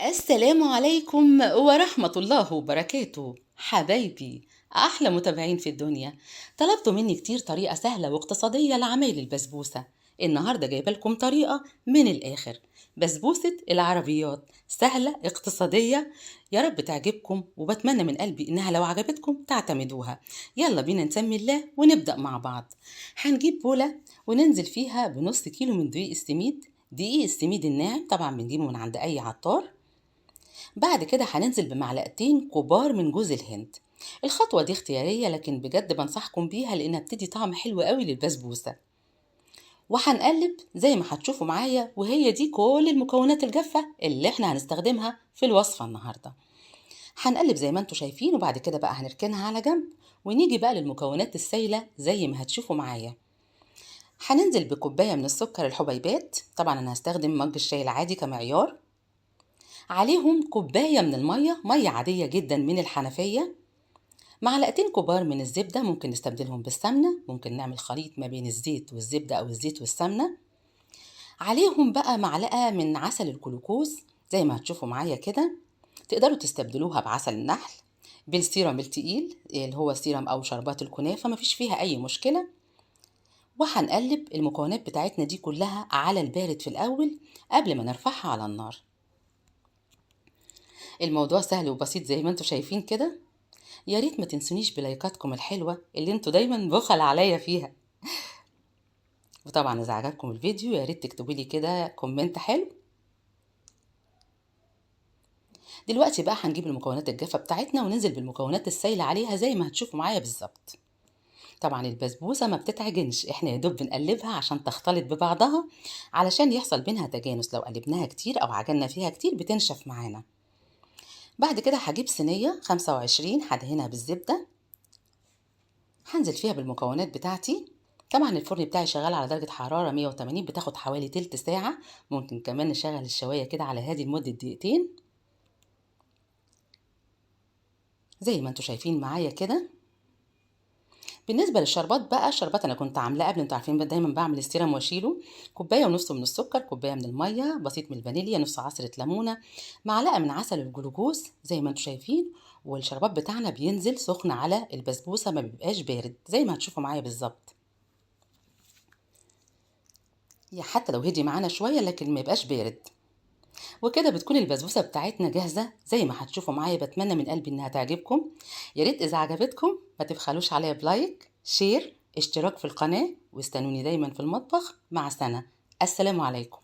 السلام عليكم ورحمة الله وبركاته. حبايبي أحلى متابعين في الدنيا، طلبتوا مني كتير طريقة سهلة واقتصادية لعمايل البسبوسة. النهاردة جايبة لكم طريقة من الآخر، بسبوسة العربيات، سهلة اقتصادية، يا رب تعجبكم، وبتمنى من قلبي إنها لو عجبتكم تعتمدوها. يلا بينا نسمي الله ونبدأ مع بعض. هنجيب بولة وننزل فيها بنص كيلو من دقيق السميد، دقيق السميد الناعم طبعا بنجيبه من عند أي عطار. بعد كده هننزل بمعلقتين كبار من جوز الهند. الخطوة دي اختيارية لكن بجد بنصحكم بيها لأنها بتدي طعم حلو قوي للبسبوسة. وهنقلب زي ما هتشوفوا معايا، وهي دي كل المكونات الجافة اللي احنا هنستخدمها في الوصفة النهاردة. هنقلب زي ما انتوا شايفين، وبعد كده بقى هنركنها على جنب ونيجي بقى للمكونات السايلة زي ما هتشوفوا معايا. هننزل بكوباية من السكر الحبيبات، طبعا انا هستخدم مج الشاي العادي كمعيار. عليهم كوباية من المية، مية عادية جدا من الحنفية، معلقتين كبار من الزبدة، ممكن نستبدلهم بالسمنة، ممكن نعمل خليط ما بين الزيت والزبدة أو الزيت والسمنة. عليهم بقى معلقة من عسل الجلوكوز زي ما هتشوفوا معايا كده، تقدروا تستبدلوها بعسل النحل، بالسيرم التقيل اللي هو سيرم أو شربات الكنافة، مفيش فيها أي مشكلة. وهنقلب المكونات بتاعتنا دي كلها على البارد في الأول قبل ما نرفعها على النار. الموضوع سهل وبسيط زي ما انتوا شايفين كده. يا ريت ما تنسونيش بلايكاتكم الحلوة اللي انتوا دايما بخل عليا فيها. وطبعا اذا عجبكم الفيديو يا ريت تكتبوا لي كده comment حلو. دلوقتي بقى هنجيب المكونات الجافة بتاعتنا وننزل بالمكونات السايلة عليها زي ما هتشوفوا معايا بالظبط. طبعا البسبوسة ما بتتعجنش، احنا يا دوب بنقلبها عشان تختلط ببعضها علشان يحصل بينها تجانس. لو قلبناها كتير او عجلنا فيها كتير بتنشف معانا. بعد كده هجيب صينية 25 هدهنها بالزبدة، هنزل فيها بالمكونات بتاعتي. طبعا الفرن بتاعي شغال على درجة حرارة 180، بتاخد حوالي تلت ساعة. ممكن كمان نشغل الشواية كده على هادي لمدة دقيقتين زي ما انتوا شايفين معايا كده. بالنسبة للشربات بقى، الشربات أنا كنت عاملاه قبل، انتوا عارفين دايما بعمل السيرم واشيله. كوباية ونص من السكر، كوباية من المية، بسيط من الفانيليا، نص عصرة ليمونة، معلقة من عسل الجلوكوز زي ما انتوا شايفين. والشربات بتاعنا بينزل سخن على البسبوسة، ما بيبقاش بارد زي ما هتشوفوا معايا بالظبط. يا حتى لو هدي معانا شوية لكن ما يبقاش بارد. وكده بتكون البسبوسة بتاعتنا جاهزة زي ما هتشوفوا معايا. بتمنى من قلبي انها تعجبكم. يا ريت اذا عجبتكم ما تبخلوش عليا ب like، share، اشتراك في القناة، واستنوني دايما في المطبخ مع سنة. السلام عليكم.